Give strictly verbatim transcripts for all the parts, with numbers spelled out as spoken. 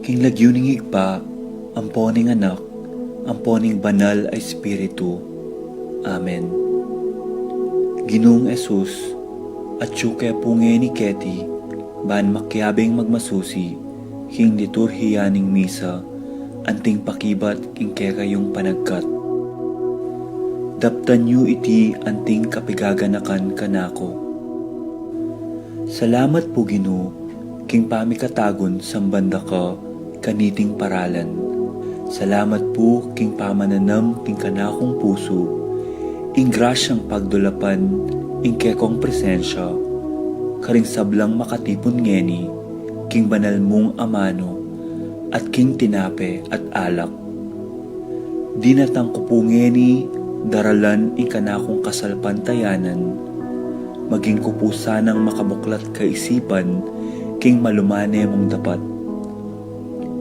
King lagyu ning Ibpa, ampo ning Anak, ampo ning Banal a Espiritu. Amen. Ginung Jesus, atyu ke pu ngeni keti, ban makiabing magmasusi king liturhiya ning misa, anting pakibat king kekayung panagkat. Daptan yu iti anting kapigaganakan kanaku. Salamat pu, Ginu, king pamikatagun samban da ka kaniting paralan. Salamat pu king pamananam king kanakung pusu ing grasyang pagdulapan ing kekong presensya karing sablang makatipun ngeni king banal mung amanu at king tinape at alak. Dinatang ku pu ngeni daralan ing kanakung kasalpantayanan, maging ku pu sanang makabuklat kaisipan king malumane mung dapat.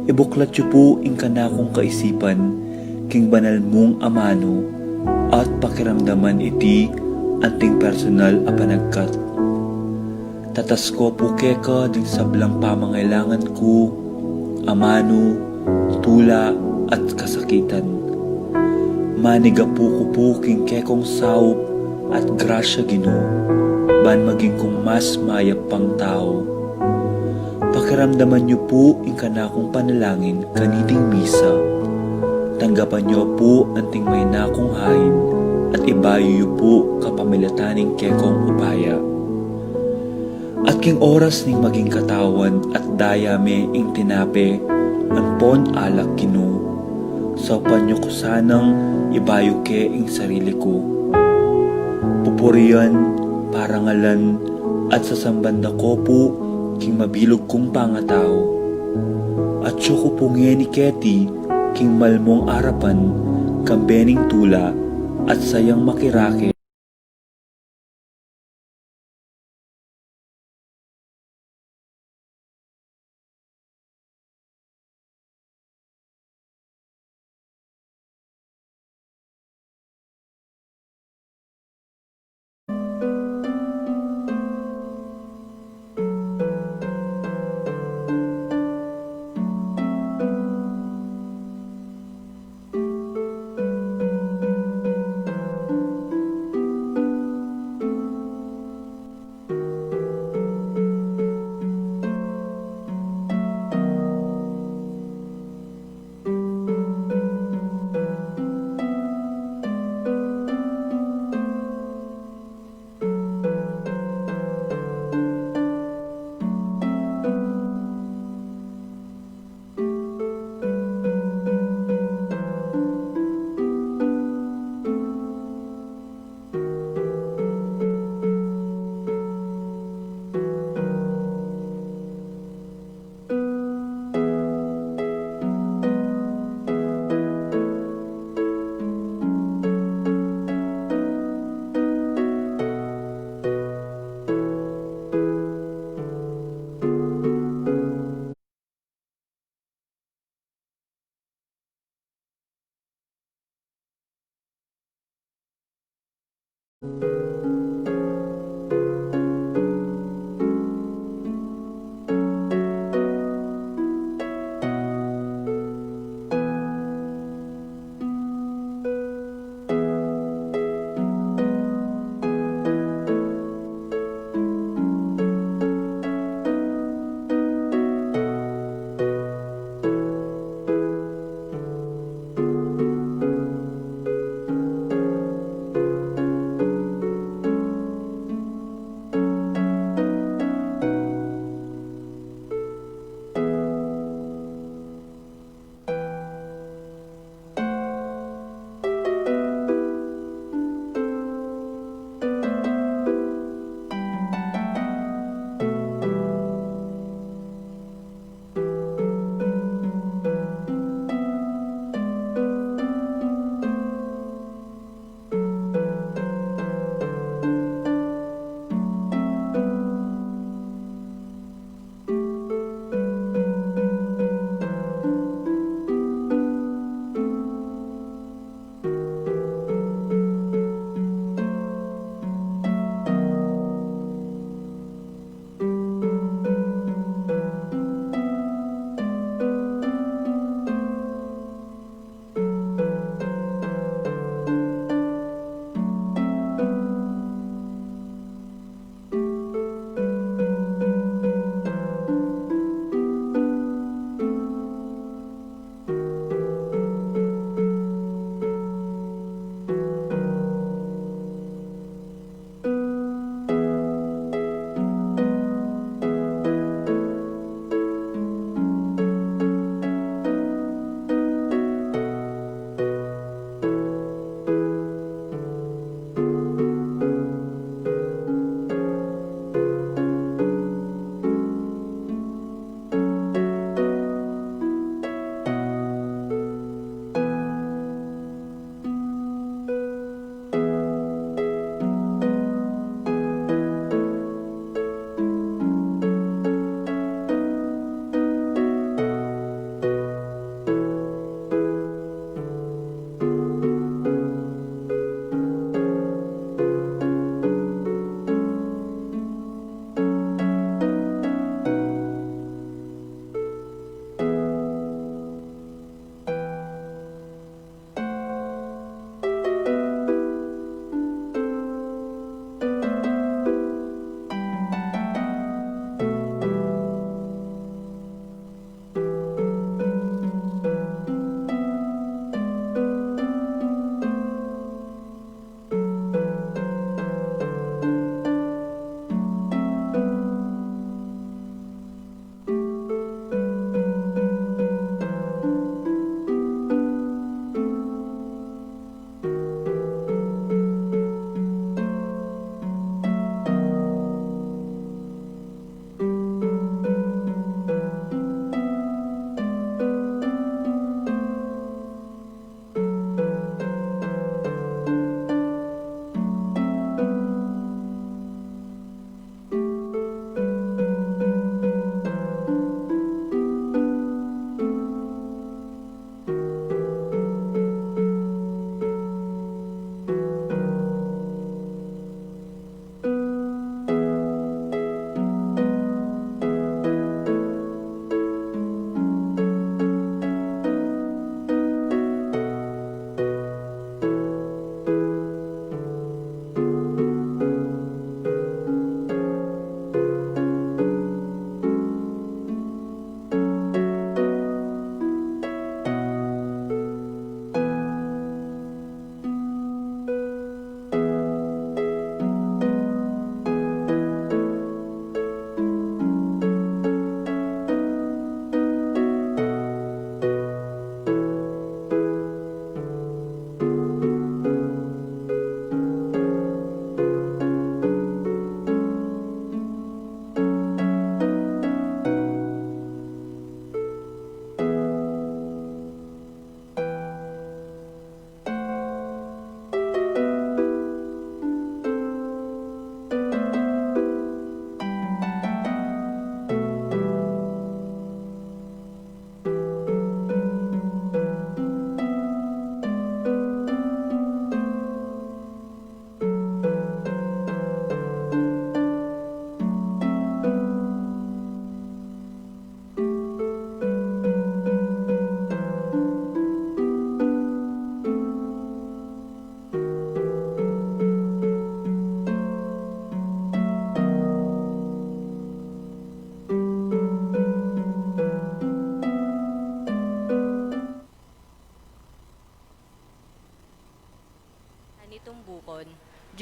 Ibuklat yu pu ing kanakung kaisipan king banal mung amanu at pakiramdaman iti anting personal a panagkat. Tatas ku pu keka ding sablang pamangailangan ku, amanu, tula, at kasakitan. Manigapu ku pu king kekong saup at grasya, Ginu, ban maging kung mas mayap pang tau. Pakiramdaman yu pu ing kanakung panalangin kaniting misa. Tanggapan yu pu anting mayna kung hain at ibayu yu pu kapamilatan ning kekong upaya. At king oras ning maging katawan at daya me ing tinape ampon alak, Ginu, saupan yu ku sanang ibayu ke ing sarili ku. Pupurian, parangalan, at sasamban da ku pu king mabilug kung pangatau. Atyu ku pu ngeni keti king malmung arapan, kambe ning tula at sayang makirake.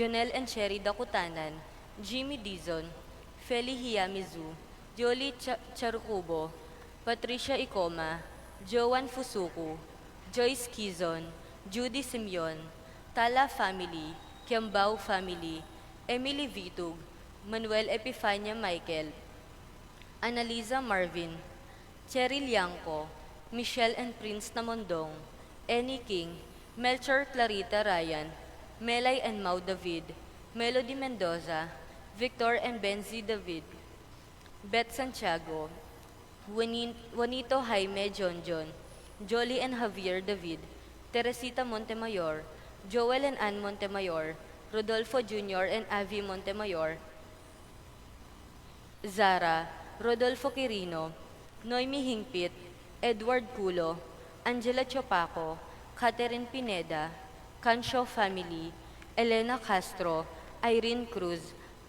Lionel and Cherry Dakutanan, Jimmy Dizon, Feli Hiyamizu, Yoli Cha-, Charukubo, Patricia Icoma, Joan Fusuku, Joyce Kizon, Judy Simeon, Tala family, Kiambao family, Emily Vitug, Manuel Epifania Michael, Annalisa Marvin, Cherry Liangco, Michelle and Prince Namondong, Annie King, Melchor Clarita Ryan, Melay and Mau David, Melody Mendoza, Victor and Benzi David, Beth Santiago, Juanin-, Juanito Jaime Jonjon, Jolie and Javier David, Teresita Montemayor, Joel and Ann Montemayor, Rodolfo Junior and Avi Montemayor, Zara, Rodolfo Quirino, Noemi Hingpit, Edward Culo, Angela Chopaco, Catherine Pineda, Cancio family, Elena Castro, Irene Cruz,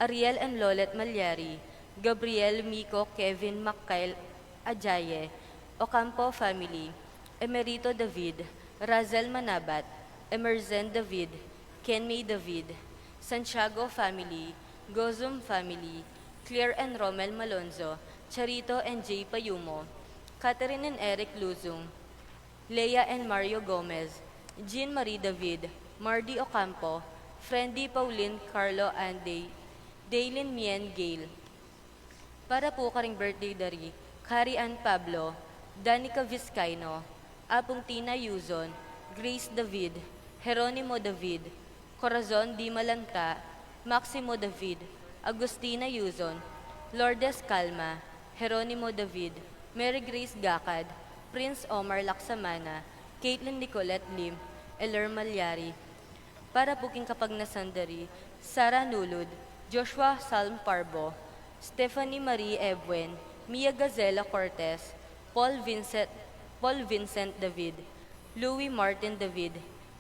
Ariel and Lolet Malyari, Gabriel, Miko, Kevin, Makail, Ajaye, Ocampo family, Emerito David, Razel Manabat, Emerzen David, Kenmay David, Santiago family, Gozum family, Claire and Romel Malonzo, Charito and Jay Payumo, Catherine and Eric Luzung, Lea and Mario Gomez, Jean Marie David, Mardy Ocampo, Frendy Pauline Carlo Anday, Daylin Mien Gale. Para pu karing birthday da ri Kari Ann Pablo, Danica Vizcaino, Apung Tina Yuzon, Grace David, Jeronimo David, Corazon Di Malanta, Maximo David, Agustina Yuzon, Lourdes Calma, Jeronimo David, Mary Grace Gacad, Prince Omar Laksamana, Caitlin Nicolette Lim, Eler Malyari. Para pu king kapagnasan da ri Sara Nulud, Joshua Salm Parbo, Stephanie Marie Ebuen, Mia Gazela Cortez, Paul Vincent, Paul Vincent David, Louis Martin David,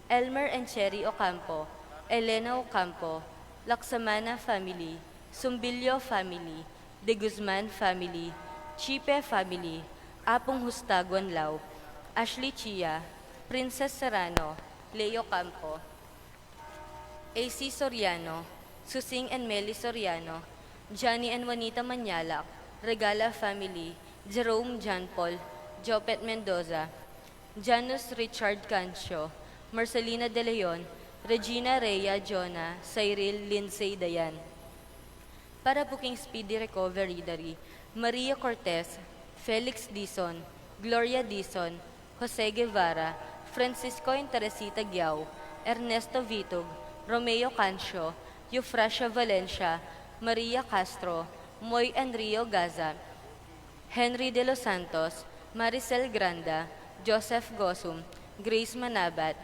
Elmer and Cherry Ocampo, Elena Ocampo, Laksamana family, Sumbilio family, De Guzman family, Chipe family, Apung Husta Guanlao, Ashley Chia, Princess Serrano, Leo Campo, A C Soriano, Susing and Meli Soriano, Johnny and Juanita Manyalak, Regala family, Jerome John Paul, Jopet Mendoza, Janus Richard Cancio, Marcelina De Leon, Regina Rhea Jona, Cyril Lindsay Dayan. Para pu king speedy recovery da ri Maria Cortez, Felix Dizon, Gloria Dizon, Jose Guevara, Francisco and Teresita Guiao, Ernesto Vitug, Romeo Cancio, Eufrasia Valencia, Maria Castro, Moy and Rio Gaza, Henry De Los Santos, Maricel Granda, Joseph Gosum, Grace Manabat,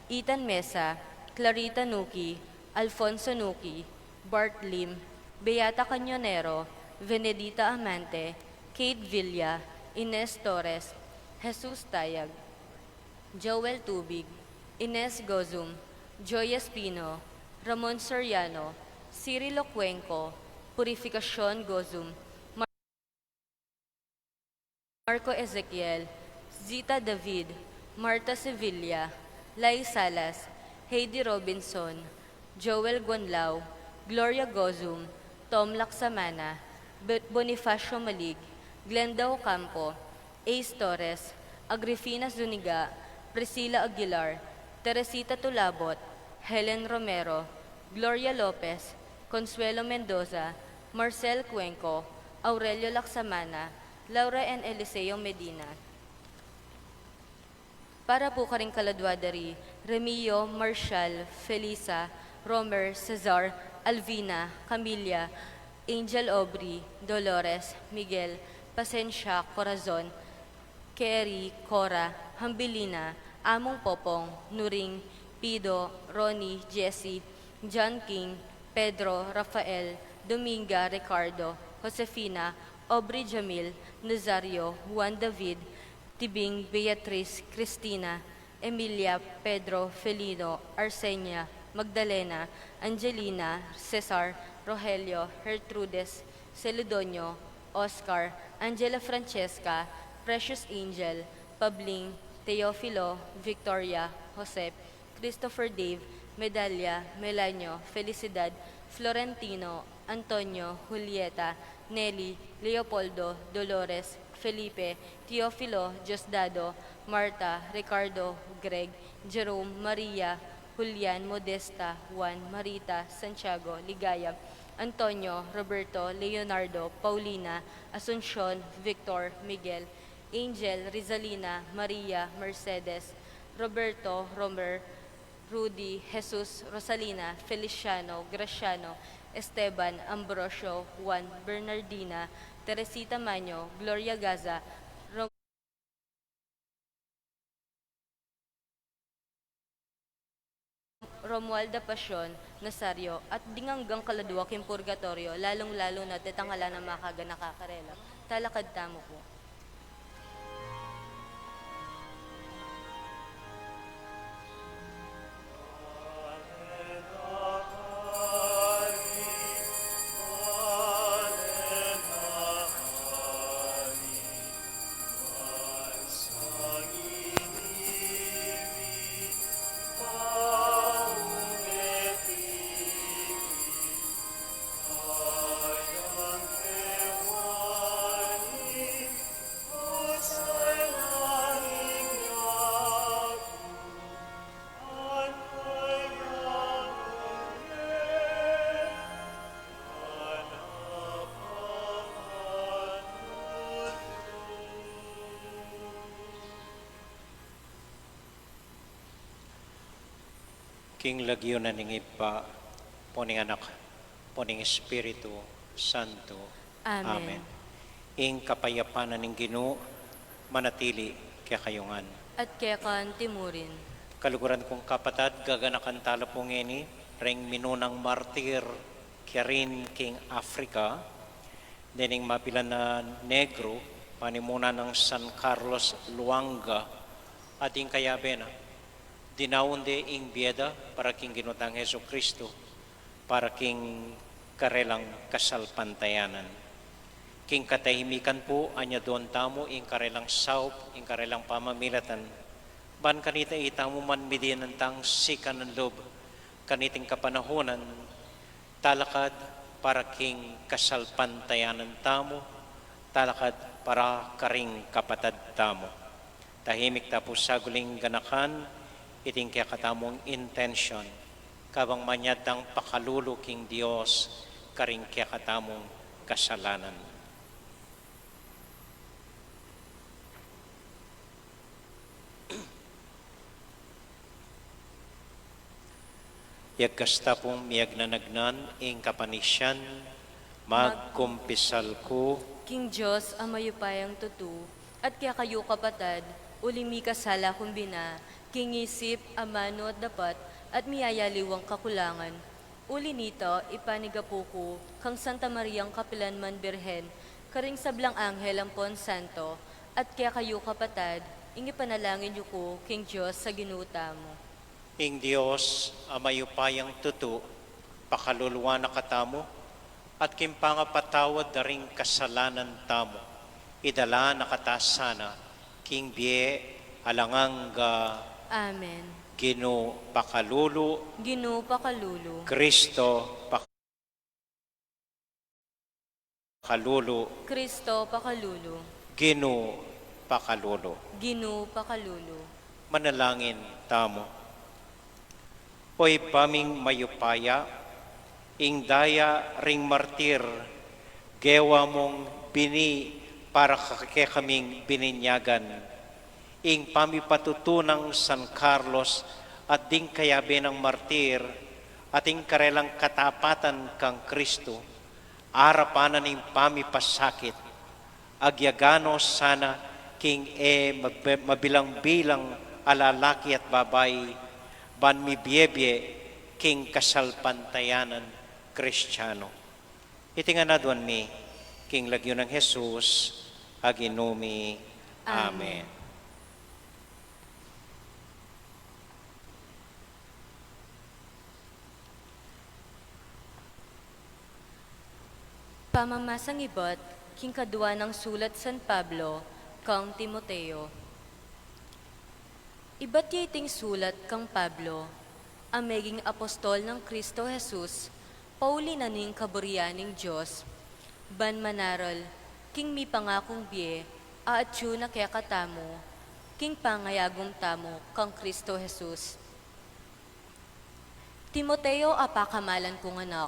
Ethan Mesa, Clarita Nuki, Alfonso Nuki, Bart Lim, Beata Cañonero, Venedita Amante, Kate Villa, Ines Torres, Jesus Tayag, Joel Tubig, Ines Gozum, Joy Espino, Ramon Soriano, Cirilo Cuenco, Purificacion Gozum, Marco Ezequiel, Zita David, Marta Sevilla, Lai Salas, Heidi Robinson, Joel Guanlao, Gloria Gozum, Tom Laksamana, Be-, Bonifacio Malig, Glenda Ocampo, Ace Torres, Agrifina Zuniga, Priscilla Aguilar, Teresita Tulabot, Helen Romero, Gloria Lopez, Consuelo Mendoza, Marcel Cuenco, Aurelio Laksamana, Laura and Eliseo Medina. Para pu karing kaladwa da ri Remio, Marshall, Felisa, Romer, Cesar, Alvina, Camilla, Angel Aubrey, Dolores, Miguel, Pasensia, Corazon, Kerry, Cora, Hambilina, Among Popong, Nuring, Pido, Ronnie, Jessie, John King, Pedro, Rafael, Dominga, Ricardo, Josefina, Aubrey Jamil, Nazario, Juan David, Tibing, Beatriz, Cristina, Emilia, Pedro, Felino, Arsenia, Magdalena, Angelina, Cesar, Rogelio, Gertrudes, Celudoño, Oscar, Angela Francesca, Precious Angel, Pabling, Teofilo, Victoria, Josep, Christopher Dave, Medalia, Melanio, Felicidad, Florentino, Antonio, Julieta, Nelly, Leopoldo, Dolores, Felipe, Teofilo, Diosdado, Marta, Ricardo, Greg, Jerome, Maria, Julian, Modesta, Juan, Marita, Santiago, Ligaya, Antonio, Roberto, Leonardo, Paulina, Asuncion, Victor, Miguel, Angel, Rizalina, Maria, Mercedes, Roberto, Romer, Rudy, Jesus, Rosalina, Feliciano, Graciano, Esteban, Ambrosio, Juan, Bernardina, Teresita Maño, Gloria Gaza, Rom-, Romualda Pasion, Nazario, at ding anggang kaladua king purgatoryo, lalung-lalu na detang ala nang makaganaka karela. Talakad tamu pu. King lagyu na ning Ibpa, ampo ning Anak, ampo ning Espiritu Santo. Amen. Amen. Ing kapayapan na ning Ginu manatili kekayu ngan. At keka anti murin. Kaluguran kung kapatad, gaganakan tala pu ngeni ring minunang martir kerin king Africa, dening mabilan a Negro, panimuna nang San Carlos Luanga, at ing kayabe na, dinaun de ing bie da para king Ginu tang Jesucristo, para king karelang kasalpantayanan. King katahimikan pu, anyadun tamu ing karelang saup, ing karelang pamamilatan, ban kanita itamu man midinan tang sikanan lub, kaniting kapanahunan, talakad para king kasalpantayanan tamu, talakad para karing kapatad tamu. Tahimik ta pu saguling ganakan iting kekatamung intention, kabang manyad tang pakalulu king Dios karing kekatamung kasalanan. Yagkas ta pung miyagnanagnan ing kapanisian, magkumpisal ku king Dios a mayupayang tutu, at kekayu kapatad, uling mikasala kung bina, king isip, amanu at dapat, at miyayaliwang kakulangan. Uli nita, ipanigapu ku kang Santa Mariang kapilanman Birhen, karing sablang anghel ampon santo, at kekayu kapatad, ing ipanalangin yu ku king Dios a Ginu tamu. Ing Dios a mayupayang tutu, pakaluluan na katamu, at king pangapatawad da ring kasalanan tamu, idala na kata sana king bie alang angga. Amen. Ginu pakalulu. Ginu pakalulu. Kristo pakalulu. Kristo pakalulu. Ginu pakalulu. Ginu pakalulu. Manalangin tamu. O Ibpa ming mayupaya, ing daya ring martir, gewa mung bini para kekaming bininyagan. Ing pamipatutu nang San Carlos at ding kayabe nang martir, at ing karelang katapatan kang Kristu, arapan na ning pamipasakit, agyaganu sana king e mabe-, mabilang-bilang a lalaki at babai, ban mibie-bie king kasalpantayanan Kristiano. Iti ngan aduan mi king lagyu nang Jesus a Ginu mi. Amen. Amen. Pamamasang ibat king kadua nang sulat San Pablo kang Timoteo. Ibat ya iting sulat kang Pablo, A meging apostol nang Kristo Jesus, pauli na ning kaburian ning Dios, ban manaral king mipangakung bie a atyu na kekatamu, king pangayagum tamu kang Kristo Jesus. Timoteo a pakamalan kung anak,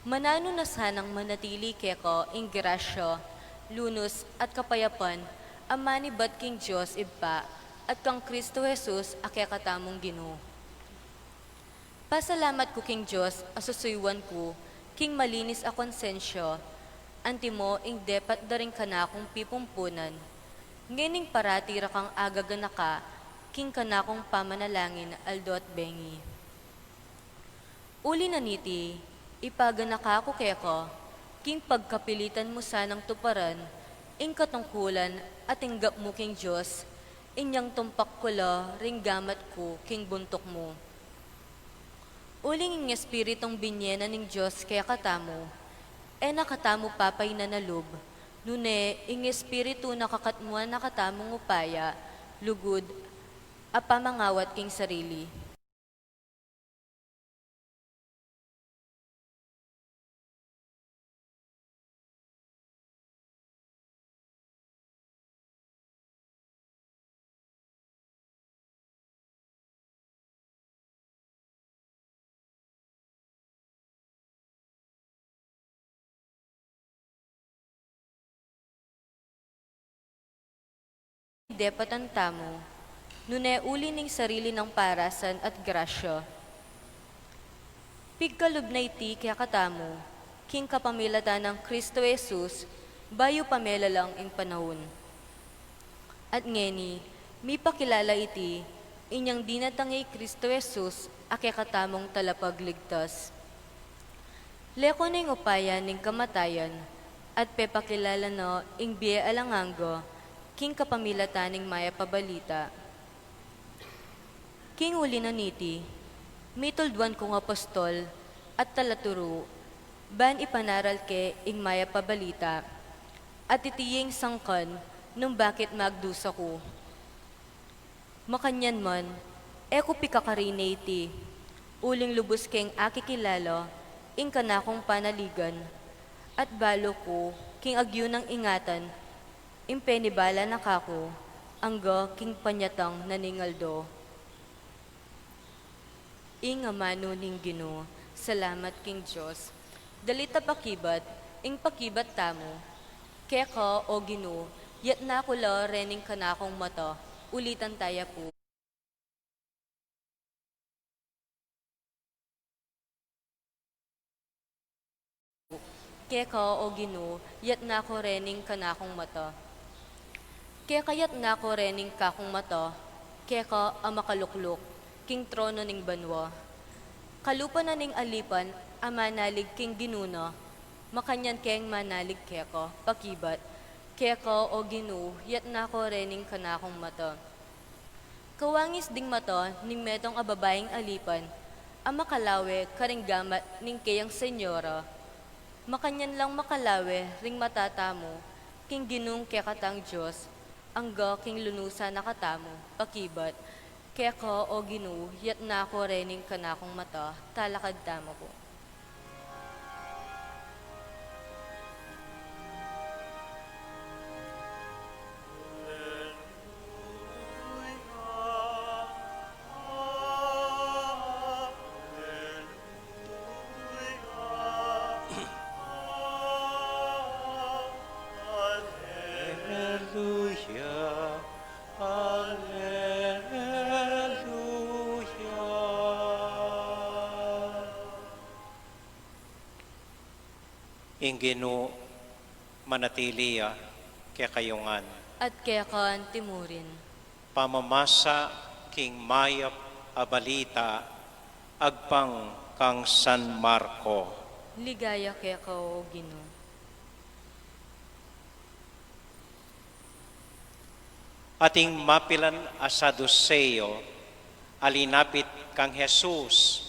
mananu na sanang manatili keka ing grasya, lunus, at kapayapan a manibat king Dios Ibpa at kang Kristo Jesus a kekatamung Ginu. Pasalamat ku king Dios a susuyuan ku king malinis a konsensya, antimo ing depat da ring kanakung pipumpunan, ngening parati ra kang agaganaka king kanakung pamanalangin aldo at bengi. Uli na niti, ipaganaka ku keka, king pagkapilitan mu sanang tuparan ing katungkulan a tinggap mu king Dios, inyang tumpak ku la ring gamat ku king buntuk mu. Uling ing Espiritung binye na ning Dios kekatamu, e na katamu papainanalub, nune ing Espiritu na kakatmuan na katamung upaya, lugud, a pamangawat king sarili. Depatan tamu, nune uli ning sarili nang parasan at grasya. Pigkalub na iti kekatamu, king kapamilatan nang Kristo Jesus, bayu pa melalang ing panaun. At ngeni, mipakilala iti, inyang dinatang i Kristo Jesus a kekatamung talapagligtas. Leko na ing upaya ning kamatayan, at pepakilala na ing bie alang angga, king kapamilatan ning mayap a balita. King uli na niti, mitulduan kung apostol at talaturu, ban ipanaral ke ing mayap a balita, at iti ya ing sangkan nung bakit magdusa ku. Makanyan man, e ku pikakarine iti, uling lubus keng akikilala ing kanakung panaligan, at balu ku king agyu nang ingatan ing penibala na kaku, angga king panyatang na ning aldo. Ing amanu ning Ginu. Salamat king Dios. Dalit a pakibat, ing pakibat tamu. Keka, O Ginu, yatna ku la rening kanakung mata, ulitan taya pu. Keka, O Ginu, yatna ku rening kanakung mata. Keka yatna ku rening kakung mata, keka a makalukluk king trono ning banua. Kalupa na ning alipan a manalig king Ginu na, makanyan keng manalig keka, pakibat. Keka, O Ginu, yatna ku rening kanakung mata. Kawangis ding mata ning metung a babaing alipan a makalawe karing gamat ning keyang senyora. Makanyan lang makalawe ring mata tamu king Ginung kekatang Dios, angga king lunusan na katamu, pakibat. Keka, O Ginu, yatna ku rening kanakung mata, talakad tamu pu. Alleluia, alleluia. Ing Ginu manatili ya kekayu ngan. At keka antimurin. Pamamasa king mayap a balita agpang kang San Marco. Ligaya keka, O Ginu. Ating mapilan a Saduseo a linapit kang Jesus,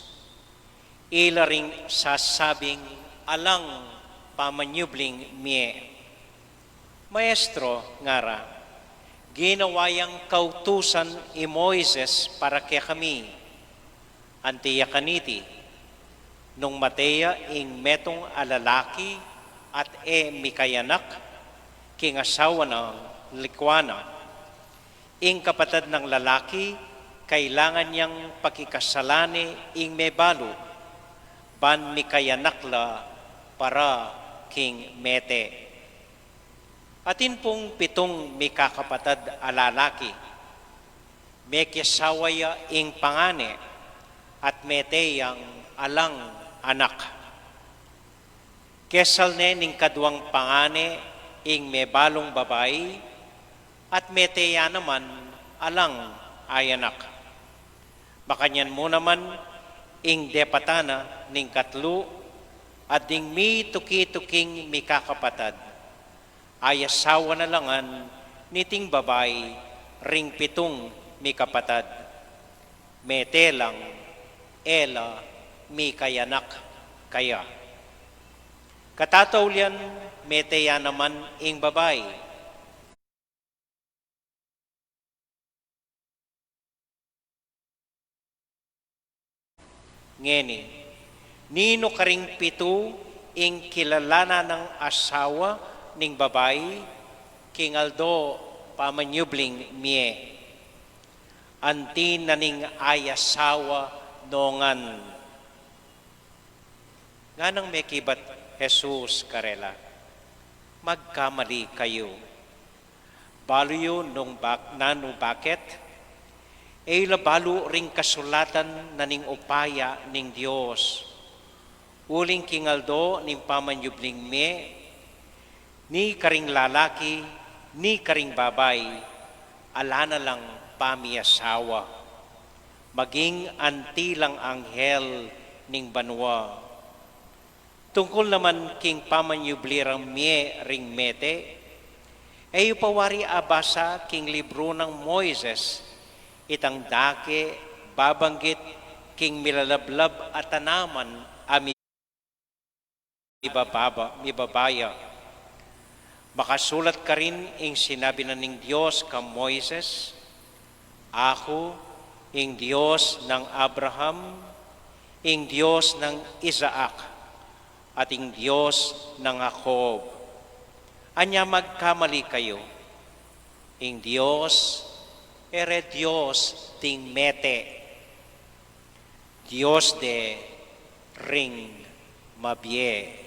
ila ring sasabing alang pamanyubling mie. Maestro, ngara, ginawa yang kautusan i Moises para kekami. Anti ya kaniti, nung mate ya ing metung a lalaki at e mikayanak, king asawa nang likwan na, ing kapatad nang lalaki kailangan yang pakikasalan ne ing mebalu, ban mikayanak la para king mete. Atin pung pitung mikakapatad a lalaki. Mekiasawa ya ing pangane at mete yang alang anak. Kesal ne ning kaduang pangane ing mebalung babai at mete ya naman alang ayanak. Makanyan mu naman ing depatan na ning katlu at ding mituki-tuking mikakapatad. Ayasawa na la ngan niting babai ring pitung mikapatad. Mete lang, e la mikayanak kaya. Katataulian, mete ya naman ing babai. Ngeni, ninu karing pitu ing kilalanan nang asawa ning babai king aldo pamanyubling mie? Anti na ning ayasawa nongan. Nganang mekibat Jesus karela, "Magkamali kayu." Balu yu nung bak-, nanu bakit? E yu la balu ring kasulatan na ning upaya ning Dios. Uling king aldo ning pamanyubling mie, ni karing lalaki, ni karing babai, ala na lang pamiasawa. Maging anti lang anghel ning banua. Tungkul naman king pamanyubli rang mie ring mete, e yu pa wari abasa king libru nang Moises, itang dake babanggit king milalablab a tanaman a mibababa, mibabaya. Makasulat karin ing sinabi na ning Dios kang Moises, "Aku ing Dios nang Abraham, ing Dios nang Isaac, at ing Dios nang Jacob." Anya magkamali kayu. Ing Dios, e re Dios ding mete. Dios de ring mabie.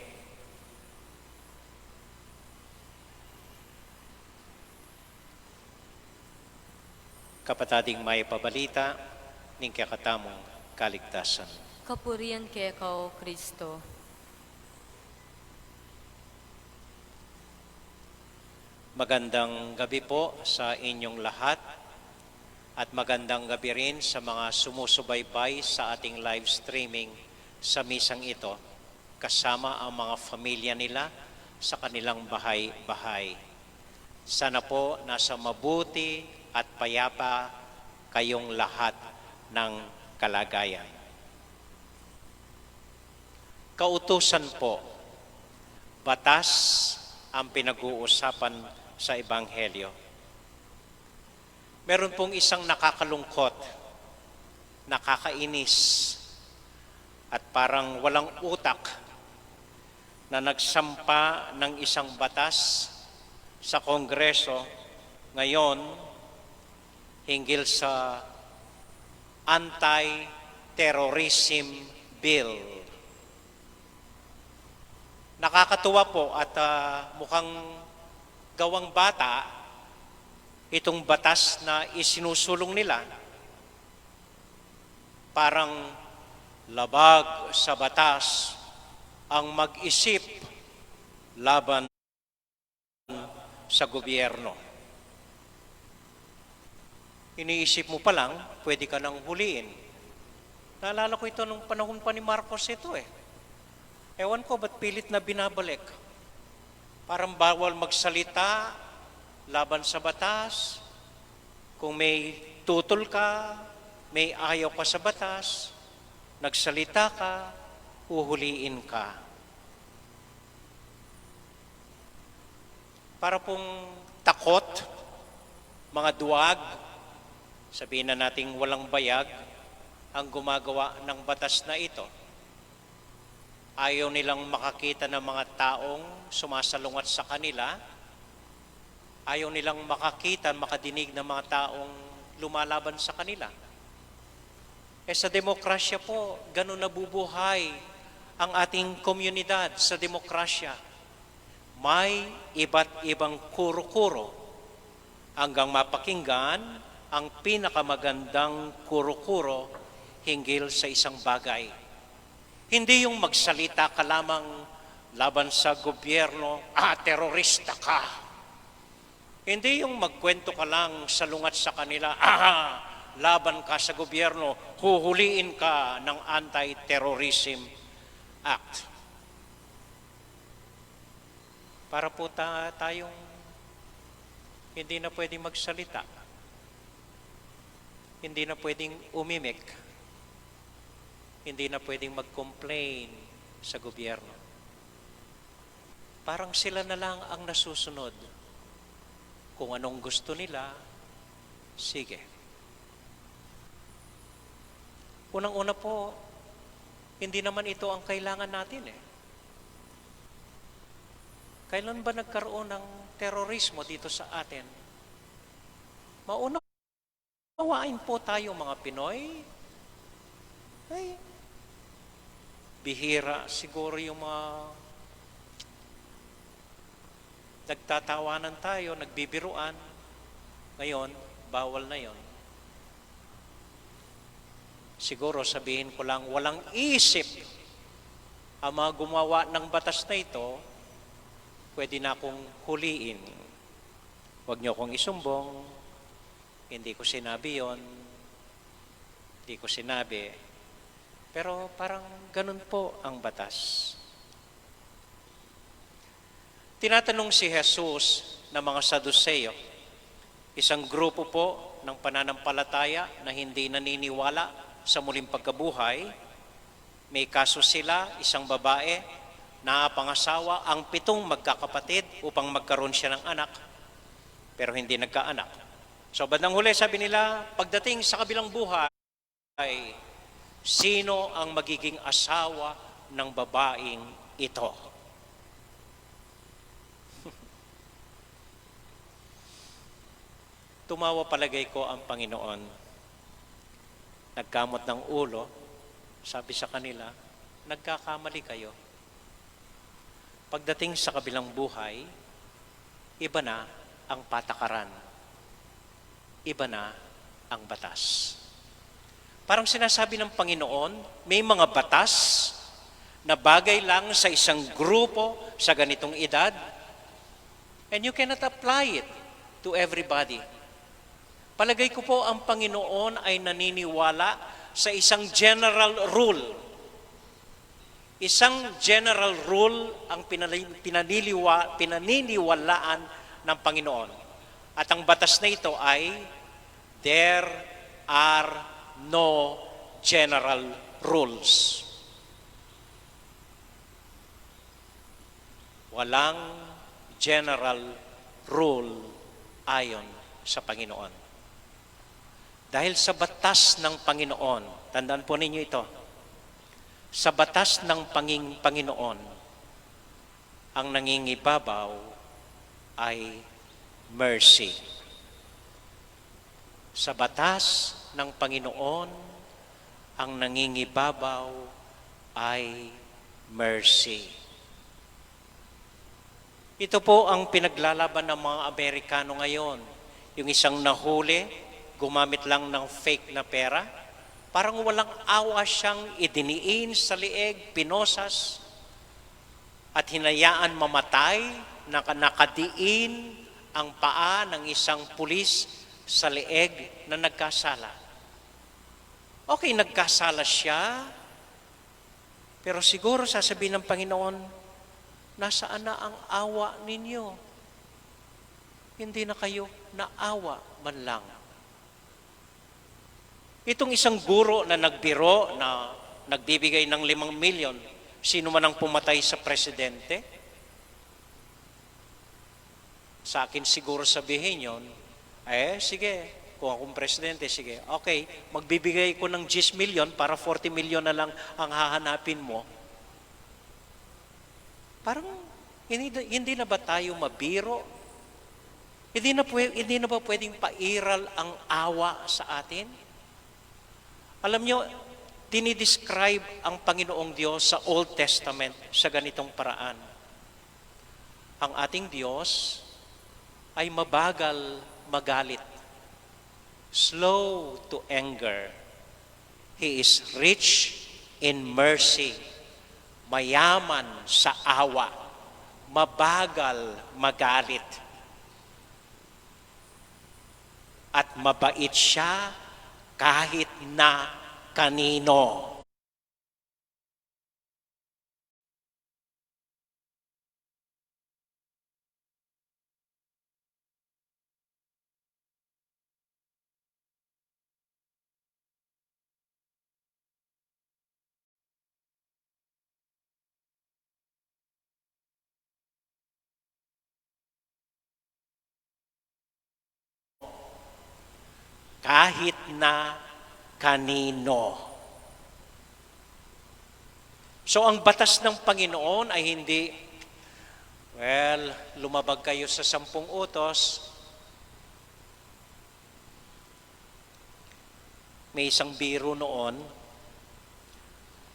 Kapatad, ing mayap a balita ning kekatamung kaligtasan. Kapurian keka, O Kristo. Magandang gabi po sa inyong lahat at magandang gabi rin sa mga sumusubaybay sa ating live streaming sa misang ito, kasama ang mga pamilya nila sa kanilang bahay-bahay. Sana po nasa mabuti at payapa kayong lahat ng kalagayan. Kautusan po, batas ang pinag-uusapan sa Ebanghelyo. Meron pong isang nakakalungkot, nakakainis, at parang walang utak na nagsampa ng isang batas sa Kongreso ngayon hinggil sa Anti-Terrorism Bill. Nakakatuwa po at, ah, mukhang gawang bata itong batas na isinusulong nila. Parang labag sa batas ang mag-isip laban sa gobyerno. Iniisip mo pa lang, pwede ka nang huliin. Naalala ko ito nung panahon pa ni Marcos ito eh. Ewan ko ba't pilit na binabalik. Parang bawal magsalita laban sa batas. Kung may tutol ka, may ayaw ka sa batas, nagsalita ka, uhuliin ka. Para pong takot, mga duwag, sabihin na nating walang bayag, ang gumagawa ng batas na ito. Ayaw nilang makakita ng mga taong sumasalungat sa kanila. Ayaw nilang makakita, makadinig ng mga taong lumalaban sa kanila. Eh, sa demokrasya po, ganun nabubuhay ang ating komunidad sa demokrasya. May iba't ibang kuro-kuro hanggang mapakinggan ang pinakamagandang kuro-kuro hinggil sa isang bagay. Hindi yung magsalita ka lamang laban sa gobyerno, "Ah, terorista ka." Hindi yung magkwento ka lang salungat sa kanila, "Ah, laban ka sa gobyerno, huhuliin ka ng Anti-Terrorism Act." Para po ta-, tayong hindi na pwedeng magsalita, hindi na pwedeng umimik, hindi na pwedeng mag-complain sa gobyerno. Parang sila na lang ang nasusunod. Kung anong gusto nila, sige. Unang-una po, hindi naman ito ang kailangan natin eh. Kailan ba nagkaroon ng terorismo dito sa atin? Maunawain po tayo, mga Pinoy. Ay, bihira siguro yung mga nagtatawanan tayo, nagbibiruan. Ngayon, bawal na yon. Siguro sabihin ko lang, walang isip ang mga gumawa ng batas na ito, pwede na akong huliin. Huwag niyo akong isumbong, hindi ko sinabi yon, hindi ko sinabi. Pero parang ganun po ang batas. Tinatanong si Jesus ng mga Saduseo, isang grupo po ng pananampalataya na hindi naniniwala sa muling pagkabuhay. May kaso sila, isang babae na pangasawa ang pitong magkakapatid upang magkaroon siya ng anak, pero hindi nagkaanak. So, bandang huli, sabi nila, pagdating sa kabilang buhay, ay, sino ang magiging asawa ng babaeng ito? Tumawa palagay ko ang Panginoon. Nagkamot ng ulo, sabi sa kanila, "Nagkakamali kayo. Pagdating sa kabilang buhay, iba na ang patakaran, iba na ang batas." Parang sinasabi ng Panginoon, may mga batas na bagay lang sa isang grupo sa ganitong edad, and you cannot apply it to everybody. Palagay ko po, ang Panginoon ay naniniwala sa isang general rule. Isang general rule ang pinali-, pinaniliwa-, pinaniniwalaan ng Panginoon. At ang batas na ito ay, there are no general rules. Walang general rule ayon sa Panginoon. Dahil sa batas ng Panginoon, tandaan po ninyo ito, sa batas ng panging-, Panginoon, ang nangingibabaw ay mercy. Sa batas ng Panginoon, ang nangingibabaw ay mercy. Ito po ang pinaglalaban ng mga Amerikano ngayon. Yung isang nahuli, gumamit lang ng fake na pera, parang walang awa siyang idiniin sa lieg, pinosas, at hinayaan mamatay, naka-, nakadiin ang paa ng isang pulis sa lieg na nagkasala. Okay, nagkasala siya, pero siguro sasabihin ng Panginoon, "Nasaan na ang awa ninyo? Hindi na kayo naawa man lang." Itong isang guro na nagbiro na nagbibigay ng limang milyon, sino man ang pumatay sa presidente, sa akin siguro sabihin yon, eh, sige, Kung akong presidente, sige, okay, magbibigay ko ng diyes milyon para forty milyon na lang ang hahanapin mo. Parang hindi, hindi na ba tayo mabiro? Hindi na pwe-, hindi na ba pwedeng pairal ang awa sa atin? Alam nyo, dinidescribe ang Panginoong Diyos sa Old Testament sa ganitong paraan. Ang ating Diyos ay mabagal magalit, slow to anger. He is rich in mercy, mayaman sa awa, mabagal magalit, at mabait siya kahit na kanino. Kahit na kanino. So, ang batas ng Panginoon ay hindi, "Well, lumabag kayo sa sampung utos." May isang biro noon,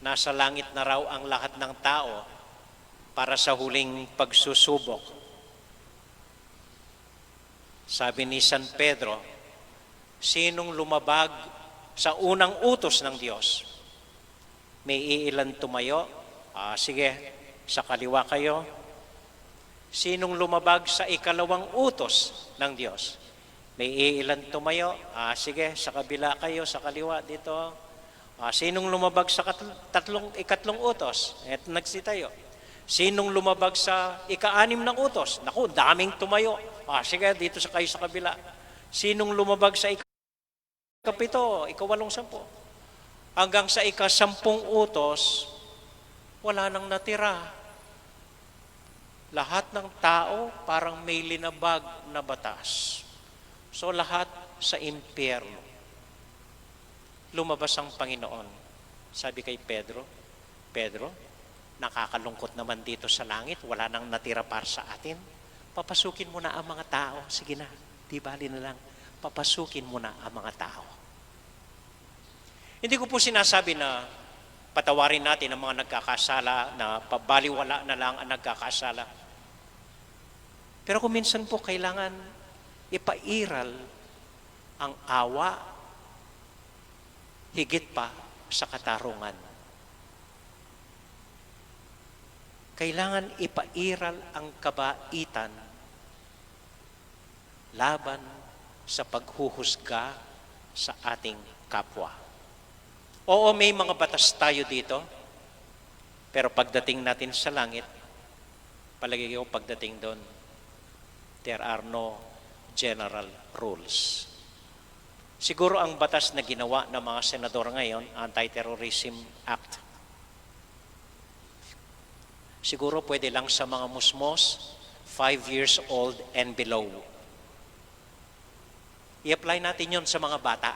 nasa langit na raw ang lahat ng tao para sa huling pagsusubok. Sabi ni San Pedro, "Sinong lumabag sa unang utos ng Diyos? May iilan tumayo? Ah, sige, sa kaliwa kayo." Sinong lumabag sa ikalawang utos ng Diyos? May iilan tumayo? Ah, sige, sa kabila kayo, sa kaliwa, dito. Ah, sinong lumabag sa kat-, tatlong, ikatlong utos? Eto, nagsitayo. Sinong lumabag sa ika-anim ng utos? Naku, daming tumayo. Ah, sige, dito sa kayo sa kabila. Sinong lumabag sa ika-, ikapito, ikawalong, sampu? Hanggang sa ikasampung utos, wala nang natira. Lahat ng tao parang may linabag na batas. So, lahat sa impyerno. Lumabas ang Panginoon. Sabi kay Pedro, "Pedro, nakakalungkot naman dito sa langit, wala nang natira para sa atin. Papasukin mo na ang mga tao. Sige na, di bali na lang. Papasukin mo na ang mga tao." Hindi ko po sinasabi na patawarin natin ang mga nagkakasala, na pabaliwala na lang ang nagkakasala. Pero kung minsan po kailangan ipairal ang awa higit pa sa katarungan. Kailangan ipairal ang kabaitan laban sa paghuhusga sa ating kapwa. Oo, may mga batas tayo dito, pero pagdating natin sa langit, palagay ko pagdating doon, there are no general rules. Siguro ang batas na ginawa ng mga senador ngayon, Anti-Terrorism Act, siguro pwede lang sa mga musmos, five years old and below. I-apply natin yon sa mga bata,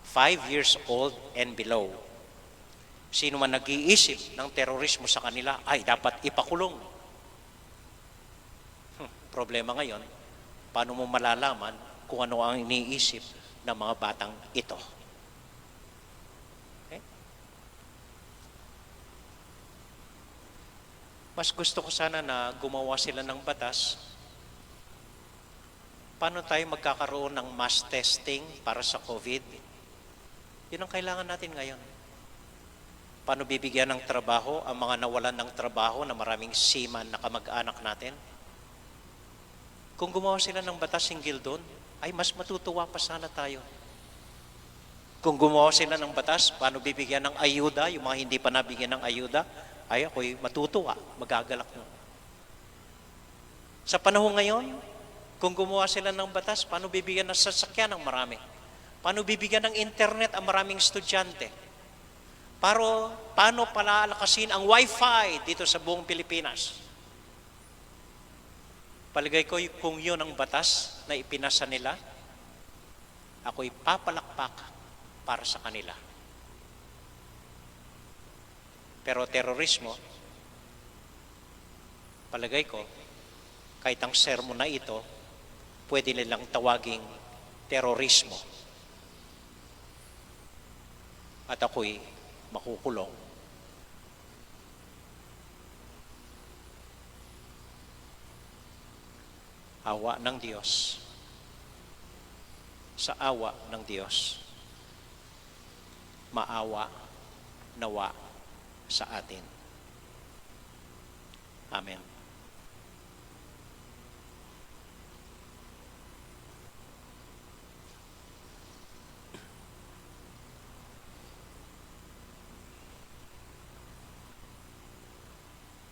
five years old and below. Sino man nag-iisip ng terorismo sa kanila ay dapat ipakulong. Hmm, problema ngayon, paano mo malalaman kung ano ang iniisip ng mga batang ito? Okay? Mas gusto ko sana na gumawa sila ng batas. Paano tayo magkakaroon ng mass testing para sa COVID? Yun ang kailangan natin ngayon. Paano bibigyan ng trabaho ang mga nawalan ng trabaho na maraming seaman na kamag-anak natin? Kung gumawa sila ng batas hinggil doon, ay mas matutuwa pa sana tayo. Kung gumawa sila ng batas, paano bibigyan ng ayuda yung mga hindi pa nabigyan ng ayuda, ay ako'y matutuwa, magagalak nun. Sa panahon ngayon, kung gumawa sila ng batas, paano bibigyan ng sasakyan ng marami? Paano bibigyan ng internet ang maraming estudyante? Paro-, paano palakasin ang wifi dito sa buong Pilipinas? Palagay ko, kung yun ang batas na ipinasa nila, Ako'y papalakpak para sa kanila. Pero terorismo, palagay ko, kahit ang sermon na ito, pwede nilang tawaging terorismo. At ako'y makukulong. Awa ng Diyos. Sa awa ng Diyos, maawa nawa sa atin. Amen.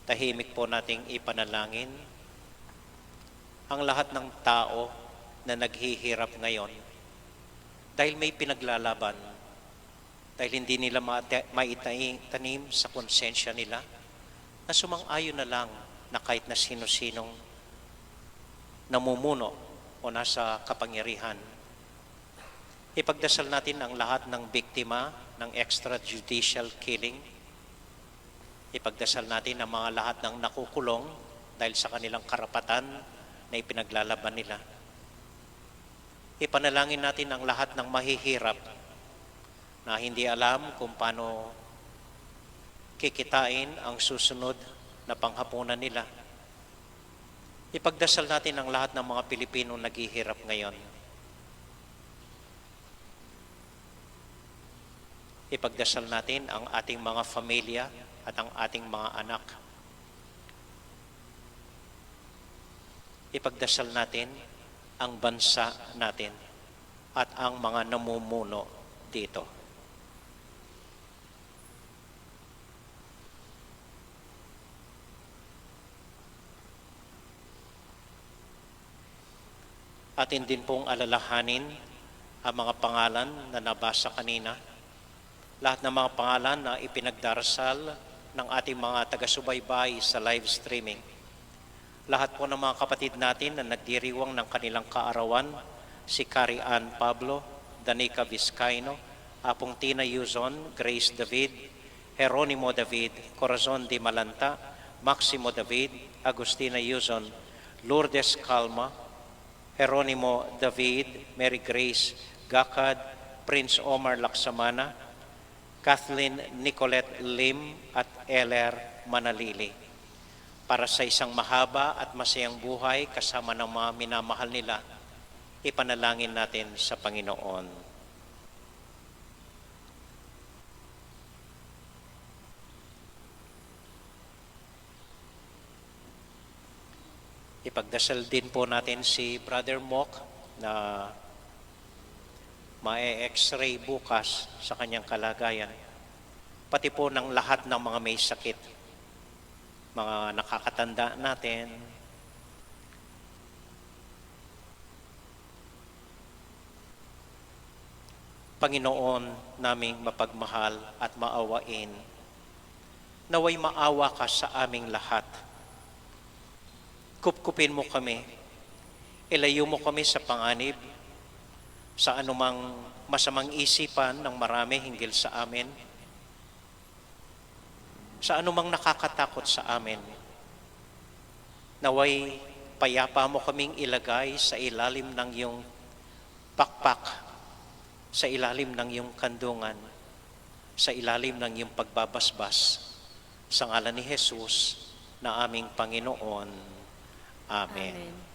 Tahimik po nating ipanalangin ang lahat ng tao na naghihirap ngayon dahil may pinaglalaban, dahil hindi nila mate-, maitanim sa konsensya nila na sumang-ayon na lang na kahit na sino-sinong namumuno o nasa kapangyarihan. Ipagdasal natin ang lahat ng biktima ng extrajudicial killing. Ipagdasal natin ang mga lahat ng nakukulong dahil sa kanilang karapatan na ipinaglalaban nila. Ipanalangin natin ang lahat ng mahihirap na hindi alam kung paano kikitain ang susunod na panghapunan nila. Ipagdasal natin ang lahat ng mga Pilipinong naghihirap ngayon. Ipagdasal natin ang ating mga pamilya at ang ating mga anak. Ipagdasal natin ang bansa natin at ang mga namumuno dito. Atin din pong alalahanin ang mga pangalan na nabasa kanina. Lahat ng mga pangalan na ipinagdarasal ng ating mga taga-subaybay sa live streaming. Lahat po ng mga kapatid natin na nagdiriwang ng kanilang kaarawan, si Kari Ann Pablo, Danica Vizcaino, Apong Tina Yuzon, Grace David, Jeronimo David, Corazon de Malanta, Maximo David, Agustina Yuzon, Lourdes Calma, Jeronimo David, Mary Grace Gacad, Prince Omar Laksamana, Kathleen Nicolette Lim, at Eller Manalili. Para sa isang mahaba at masayang buhay kasama ng mga minamahal nila, ipanalangin natin sa Panginoon. Ipagdasal din po natin si Brother Mok na ma-X-ray bukas sa kanyang kalagayan. Pati po ng lahat ng mga may sakit, mga nakakatanda natin. Panginoon naming mapagmahal at maawain, nawa'y maawa ka sa aming lahat. Kupkupin mo kami, ilayo mo kami sa panganib, sa anumang masamang isipan ng marami hinggil sa amin, sa anumang nakakatakot sa amin. Nawa'y payapa mo kaming ilagay sa ilalim ng iyong pakpak, sa ilalim ng iyong kandungan, sa ilalim ng iyong pagbabasbas. Sa ngalan ni Jesus na aming Panginoon. Amen. Amen.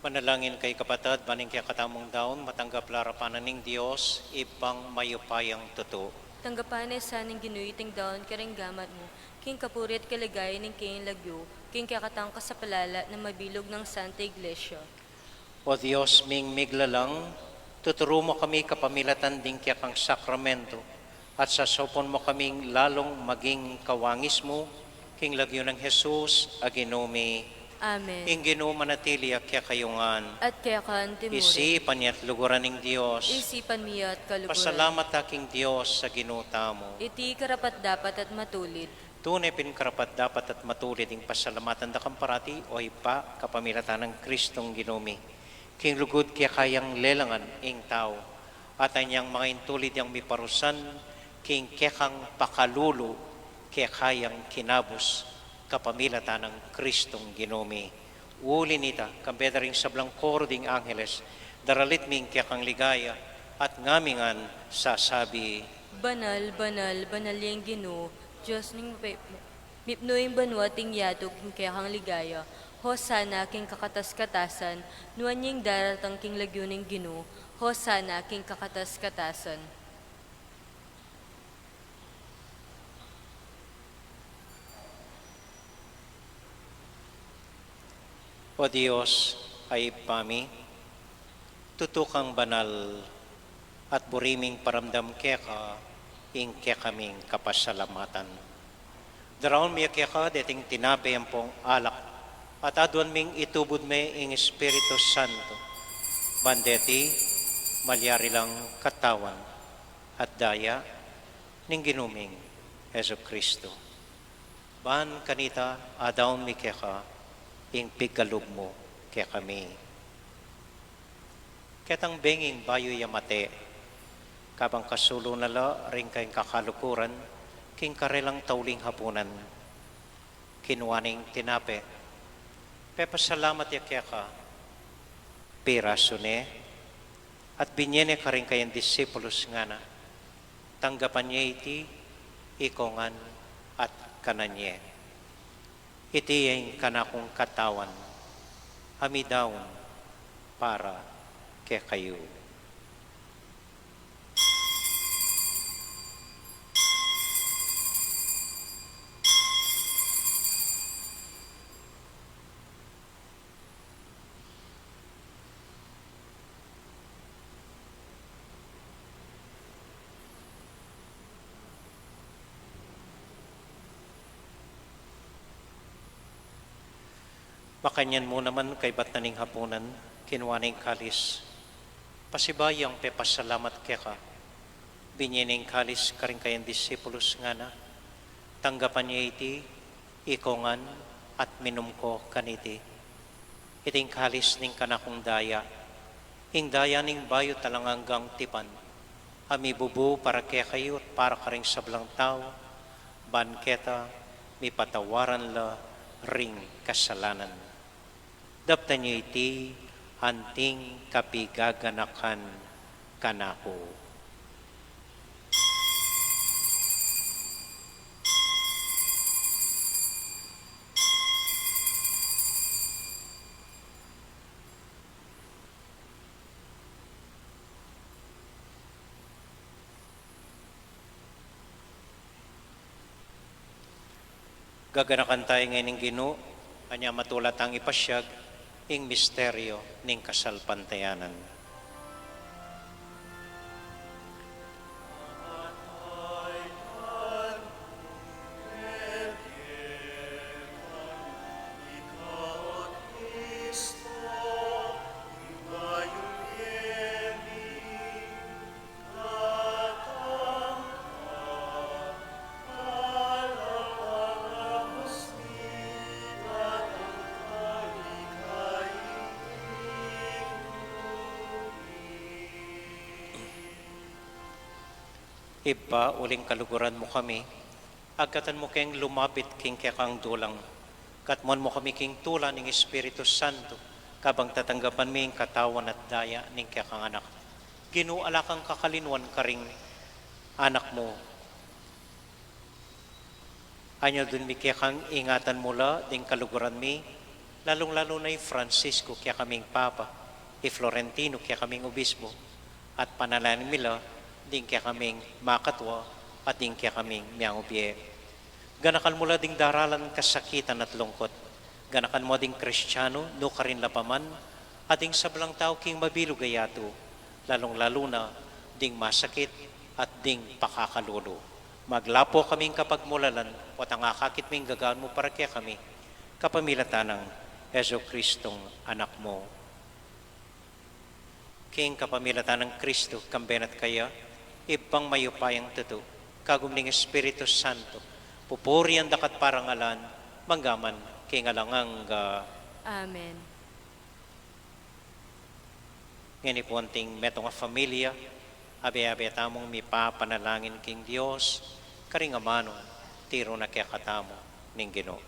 Manalangin kayu, kapatad, ban ing kekatamung daun matanggap la arapan na ning Dios, Ibpang mayupayang tutu. Tanggapan na sa ning Ginu iting daun karing gamat mu, king kapurian at kaligayan ning kayang lagyu, king kekatang kasapalala na mabilug nang Santa Iglesia. O Dios ming miglalang, tuturu mu kami kapamilatan ding kekang sakramento, at sasaupan mu kaming lalung maging kawangis mu, king lagyu nang Jesus a Ginu mi. Amen. Ing Ginu manatili ya kekayu ngan. At keka antimurin. Isipan ya at luguran ing Dios. Isipan mi ya at kaluguran. Pasalamat ta king Dios a Ginu tamu. Iti karapat-dapat at matulid. Tune pin karapat-dapat at matulid ing pasalamatan da kang parati, o Ibpa, kapamilatan nang Kristong Ginu mi. King lugud keka yang lelangan ing tau, at inyang mangintulid yang miparusan king kekang pakalulu, keka yang kinabus, kapamilatan nang Kristong Ginu mi. Uli nita, kambe da ring sablang koro ding angeles, daralit mi ing kekang ligaya, at ngami ngan sasabi: Banal, banal, banal yang Ginu, Dios ning mape-, mipnu ing banua at ing yatu king kekang ligaya. Hosana king kakatas-katasan, nuan ya ing daratang king lagyu ning Ginu, Hosana king kakatas-katasan. O Dios a Ibpa mi, tutu kang banal, at buri ming paramdam keka ing kekaming kapasalamatan. Daraun mi ya keka deting tinape ampong alak, at aduan ming itubud me ing Espiritu Santo, ban deti malyari lang katawan at daya ning Ginu ming Jesucristo. Ban kanita adaun mi keka ing pigalub mu kekami. Ketang benging bayu ya mate, kabang kasulu na la ring kayang kakaluguran king karelang tauling hapunan, kinua ne ing tinape, pepasalamat ya keka, pirasu ne, at binye ne karing kayang disipulus, ngana: Tanggapan ye iti ikong ngan at kanan ye. Iti ya ing kanakung katawan, a midaun para kekayu. Makanyan mu naman kaybat na ning hapunan, kinua ne ing kalis, pasibayu yang pepasalamat keka, binye ne ing kalis karing kayang disipulus, ngana: Tanggapan ye iti ikong ngan at minum ko kaniti. Iti ing kalis ning kanakung daya, ing daya ning bayu at alang anggang tipan, a mibubu para kekayu at para karing sablang tau, ban keta mipatawaran la ring kasalanan. Daptan ye iti anting kapigaganakan kanaku. Gaganakan taya ngeni ing Ginu, anya matula tang ipasiag ing misteryu ning kasalpantayanan. Ibpa, uling kaluguran mu kami, agkatan mu keng lumapit king kekang dulang, katmuan mu kami king tula ning Espiritu Santo, kabang tatanggapan mi ing katawan at daya ning kekang Anak. Ginu, ala kang kakalinuan karing Anak mu. Anyaldun mi kekang ingatan mu la ding kaluguran mi, Lalung-lalu na i Francisco, kekaming Papa, i Florentino, kekaming Obispo, at panalangin mi la ding kekaming makatua at ding kekaming miangubie. Ganakan mu la ding daralan kasakitan at lungkut. Ganakan mu ding Kristiano, nukarin la pa man, at ding sablang tau king mabilug a yatu, lalung-lalu na ding masakit at ding pakakalulu. Maglapo kaming kapagmulalan, potang akakit ming gagawan mu para kekami, kapamilatan nang Jesucristong Anak mu. King kapamilatan nang Kristo, kambe na at kaya, Ibpang mayupayang tutu, kagum ning Espiritu Santo, pupurian da ka at parangalan, manggaman king alang angga. Amen. Ngeni pu anting metung a familia, abe-abe tamung mipapanalangin king Dios, karing amanu, tiru na kekatamu ning Ginu.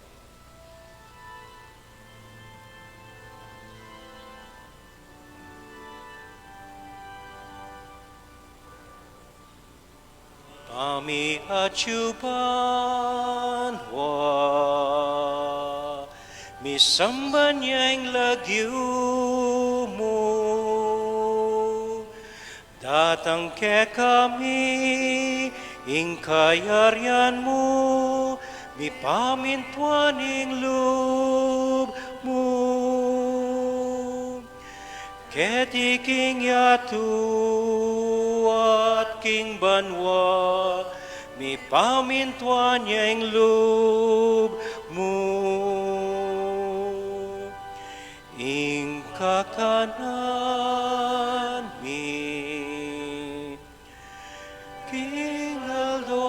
Pami atyu banua, misamban ya ing lagyu mu, datang kekami ing kayarian mu, mipamintuan ing lub mu. Keti king yatu at king banua, mipamintuan ya ing lub mu. Ing kakanan mi king aldo-aldo,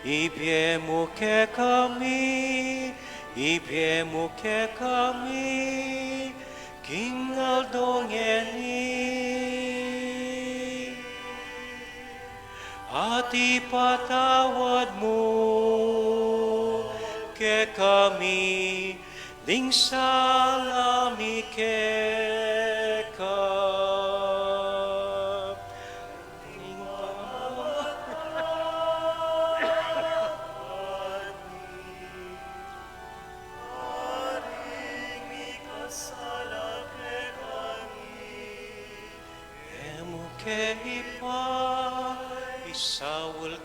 ibie mu kekami, ibie mu kekami, king aldo ngeni. At ipatawad mu kekami ding sala mi keka. Ding pamamatawad mi karing mikasala kekami. E mu ke ipaisaul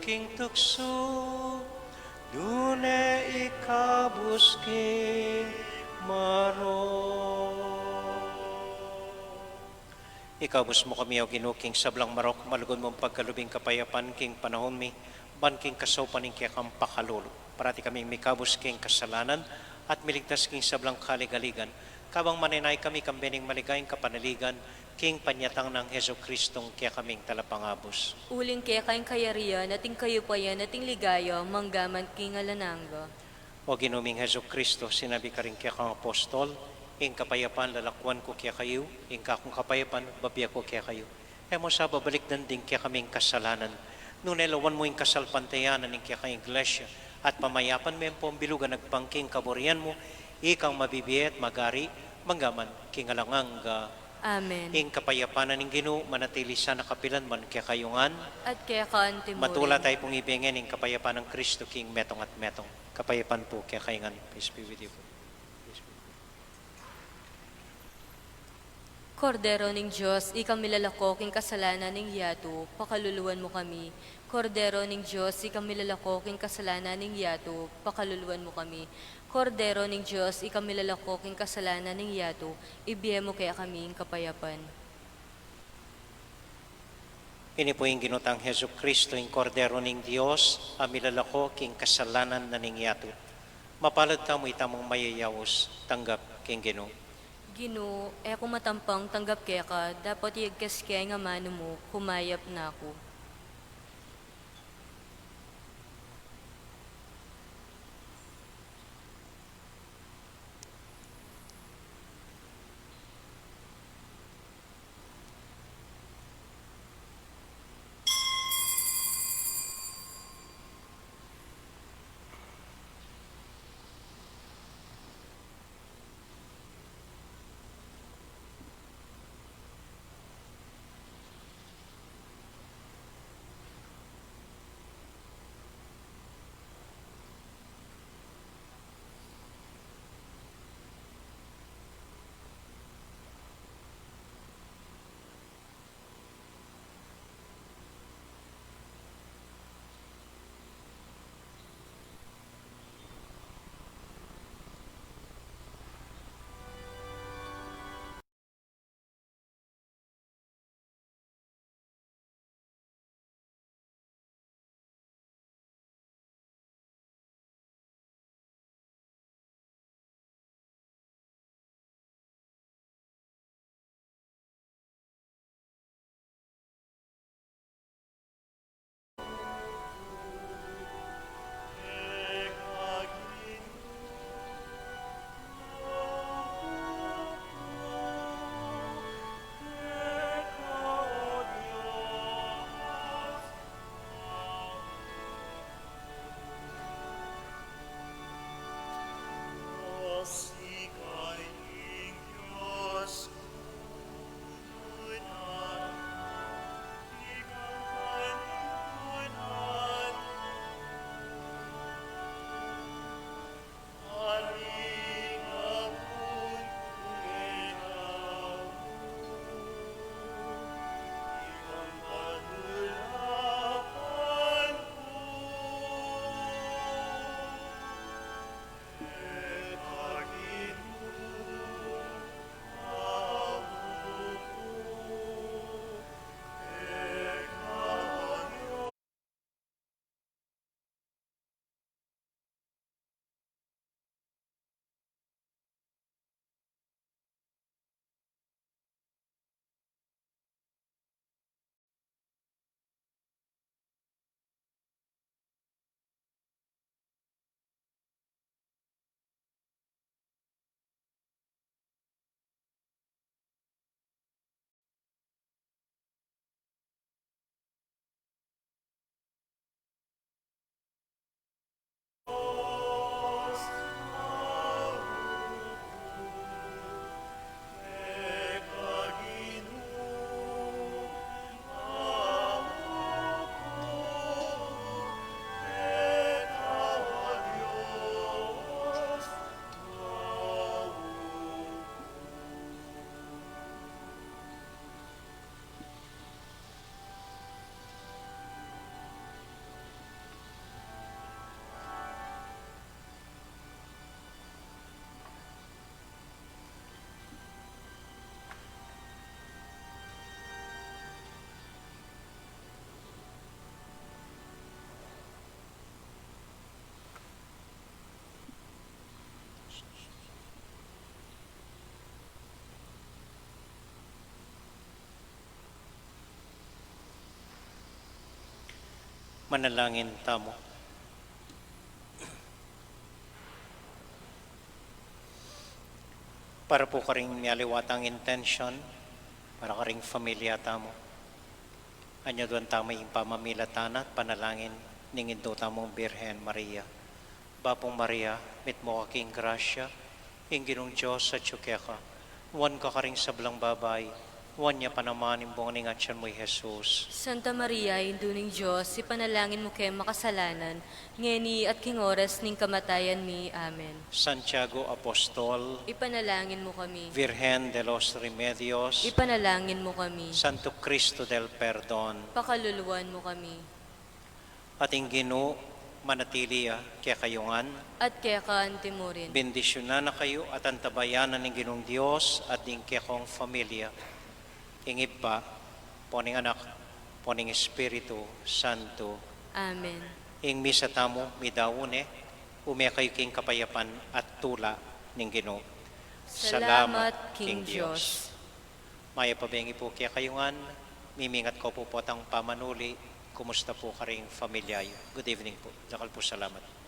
king tuksu, nune ikabus king marok. Ikabus mu kami, O Ginu, king sablang marok, malugud mung pagkalub ing kapayapan king panaun mi, ban king kasaupan ning kekang pakalulu, parati kaming mikabus king kasalanan at miligtas king sablang kaligaligan, kabang manenaya kami kambe ning maligayang kapanaligan king panyatang nang Jesucristong kekaming Talapangabus. Uling keka ing kayarian, at ing kayupayan, at ing ligaya, manggaman king alang angga. O Ginu ming Jesucristo, sinabi karing kekang apostol, ing kapayapan lalakuan ku kekayu, ing kakung kapayapan babie ku kekayu. E mu sa babalikdan ding kekaming kasalanan, nune lawan mu ing kasalpantayanan ning kekang Iglesia, at pamayapan me ampong bilugan agpang king kaburian mu, ikang mabibie at magari, manggaman king alang angga. Amen. Ing kapayapan na ning Ginu, manatili sana kapilanman kekayu ngan. At keka antimurin. Matula tayu pung ibie ngening kapayapan nang Kristo king metung at metung. Kapayapan pu kekayu ngan. Peace be with you. Kordero ning Dios, ikang milalako king kasalanan ning yatu, pakaluluan mu kami. Kordero ning Dios, ikang milalako king kasalanan ning yatu, pakaluluan mu kami. Kordero ning Dios, ikang milalako king kasalanan ning yatu, ibie mu kekami ing kapayapan. Ini pu ing Ginu tang Jesucristo, ing Kordero ning Dios, a milalako king kasalanan na ning yatu. Mapalad tamu itamung mayayaus, tanggap king Ginu. Ginu, e ku matampang tanggap keka, dapot iyagkas ke ing amanu mu, kumayap na ku. Manalangin tamu. Para pu karing mialiwa tang intensyon, para karing familia tamu. Anyuan tamu ing pamamilatan at panalangin ning Indu tamung Birhen Maria. Bapu Maria, mitmu ka king grasya, ing Ginung Dios atyu keka. Nuan ka karing sablang babai, nuan ya pa naman ing bunga ning atyan mu, i Jesus. Santa Maria, Indu ning Dios, ipanalangin mu keng makasalanan, ngeni at king oras ning kamatayan mi. Amen. Santiago Apostol, ipanalangin mu kami. Virgen de los Remedios, ipanalangin mu kami. Santo Cristo del Perdon, pakaluluan mu kami. At ing Ginu manatili ya kekayu ngan. At keka anti mu rin. Bendisyunan na kayu at antabayanan ning Ginung Dios at ding kekong familia, ing Ibpa, ampo ning Anak, ampo ning Espiritu Santo. Amen. Ing misa tamu midaun ne, ume kayu king kapayapan at tula ning Ginu. Salamat king Dios. Mayap a bengi pu kekayu ngan, mimingat ko pu potang pamanuli, kumusta pu karing familia yu? Good evening pu. Dakal pu salamat.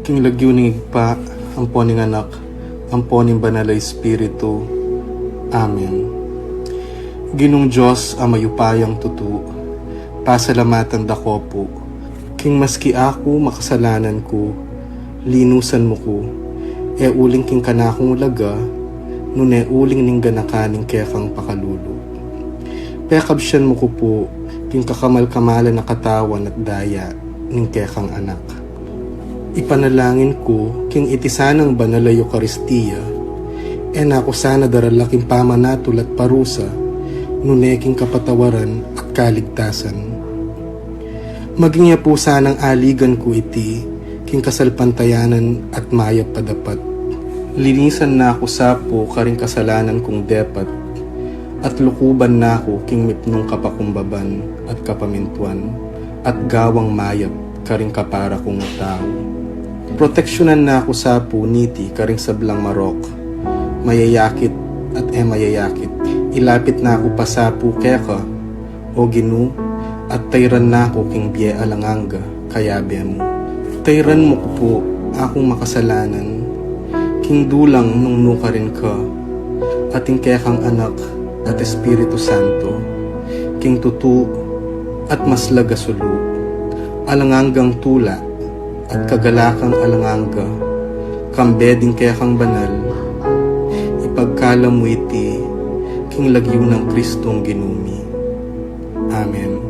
King lagyu ning Ibpa, ampo ning Anak, ampo ning Banal a Espiritu. Amen. Ginung Dios a mayupayang tutu, pasalamatan da ka pu, king maski aku makasalanan ku, linusan mu ku, e uling king kanakung ulaga, nune uling ning ganakan ning kekang pakalulu. Pekabsian mu ku pu king kakamal-kamalan a katawan at daya ning kekang Anak. Ipanalangin ku king iti sanang banal a Eukaristia, e na ku sana darala king pamanatul at parusa, nune king kapatawaran at kaligtasan. Maging ya pu sanang aligan ku iti king kasalpantayanan at mayap a dapat. Linisan na ku sa pu karing kasalanan kung depat, at lukuban na ku king mipnung kapakumbaban at kapamintuan, at gawang mayap karing kapara kung tau. Proteksyunan na ku sa pu niti karing sablang marok, mayayakit at e mayayakit. Ilapit na ku pa sa pu keka, O Ginu, at tayran na ku king bie alang angga, kayabe mu. Tayran mu ku pu akung makasalanan, king dulang nung nukarin ka, at ing kekang Anak at Espiritu Santo, king tutu at maslag a sulu, alang anggang tula at kagalakang alang angga, kambe ding kekang banal, ipagkalam mu iti king lagyu nang Kristong Ginu mi. Amen.